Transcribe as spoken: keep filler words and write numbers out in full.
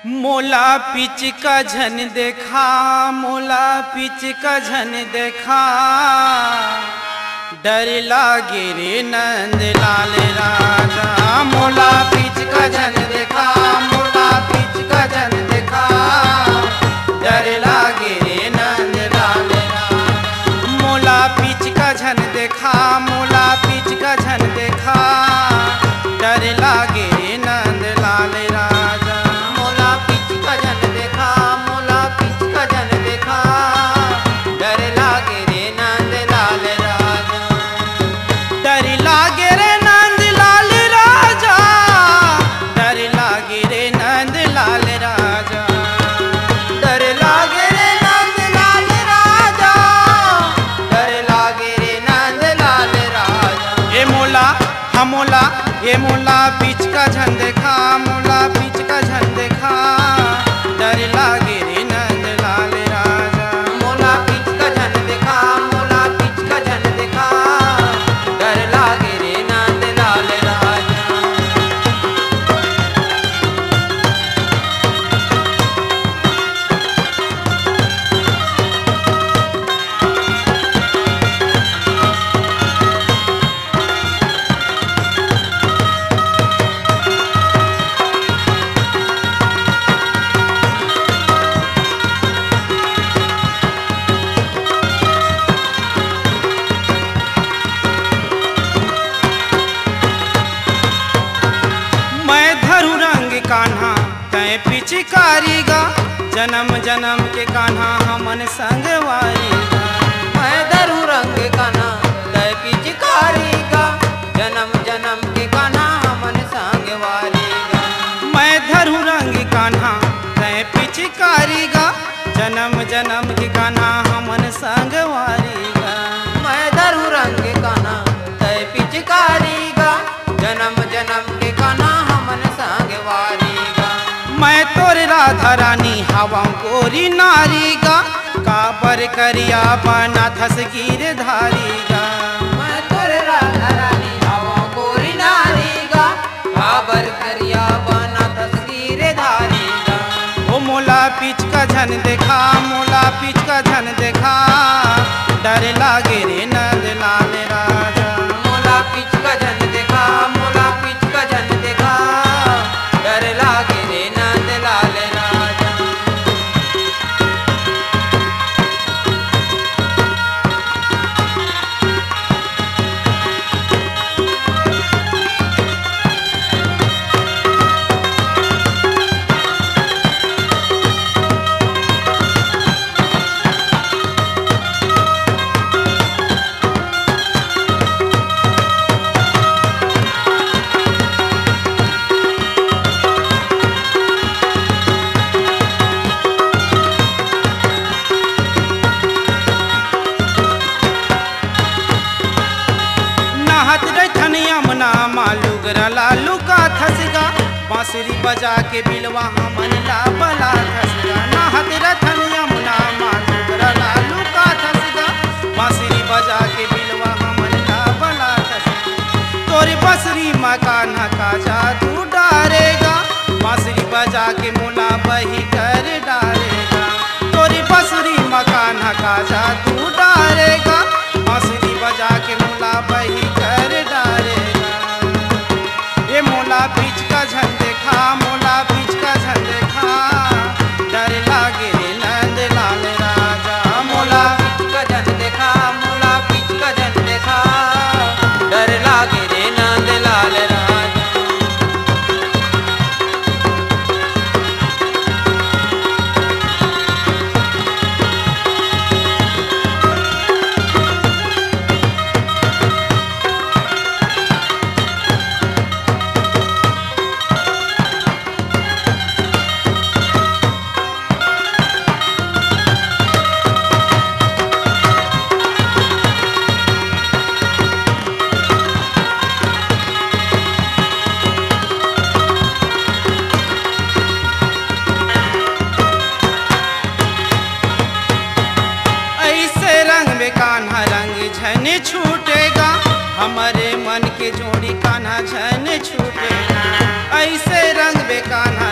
मोला पिचका झन देखा, मोला पिचका झन देखा, डर लागे रे नंदलाल राजा। मोला पिचका झन देखा, मोला पिचका झन देखा, डर लागे रे नंदलाल राजा। मोला पिचका झन देखा, मोला पिचका झन देखा, डर लागे रे नंदलाल राजा। मोला पिचका झन देखा, मोला पिचका झन देखा, डर लागे रे नंदलाल राजा। डर लागे रे नंदलाल राजा, डर लागे रे नंदलाल राजा। डर लागे रे नंदलाल राजा, डर लागे रे नंदलाल राजा। ए मोला, हा मोला, ए मोला पिचका झन देखा, मोला पिचका झन देखा, डर लागे रे नंदलाल राजा। मोला पिचका झन देखा, मोला पिचका झन देखा, डर लागे रे नंदलाल राजा। मैं धरू रंग कान्हा, तैं पिचकारी गा, जनम जनम के कान्हा हमन संगवारी गा। मैं धरू रंग कान्हा, तैं पिचकारी गा, जनम जनम के कान्हा हमन संगवारी गा। मैं धरू रंग कान्हा, तैं पिचकारी गा, जनम जनम के कान्हा हमन संगवारी गा। मैं धरू रंग कान्हा, तैं पिचकारी गा, जनम जनम के कान्हा हमन संगवारी गा। मैं तोर राधा रानी हवंव गोरी नारी गा, काबर करिया बनाथस गिरधारी गा। मैं तोर राधा रानी हवंव गोरी नारी गा, काबर करिया बनाथस गिरधारी गा। ओ मोला पिचका झन देखा, मोला पिचका झन देखा, डर लागे रे नंदलाल राजा। मोला पिचका झन देखा, मोला पिचका झन देखा, डर लागे रे नंदलाल राजा। नहात रहिथन यमुना मा लुगरा ला लुकाथस गा, बांसुरी बजा के बिलवा हमन ला बलाथस गा। नहात रहिथन यमुना मा लुगरा ला लुकाथस गा, बांसुरी बजा के बिलवा हमन ला बलाथस गा। तोर बांसुरी मा कान्हा का जादू डारे गा, बांसुरी बजा के मोला बही कर डारे गा। तोर बांसुरी मा कान्हा का जादू डारे गा, बांसुरी बजा के मोला बही कर डारे गा। ए मोला पिचका झन देखा, मोला पिचका झन देखा, डर लागे रे नंदलाल राजा। मोला पिचका झन देखा, मोला पिचका झन देखा, डर लागे रे नंदलाल राजा। अइसे रंग में कान्हा रंग झन छूटे गा, हमरे मन के जोड़ी कान्हा झन छूटे गा। अइसे रंग में कान्हा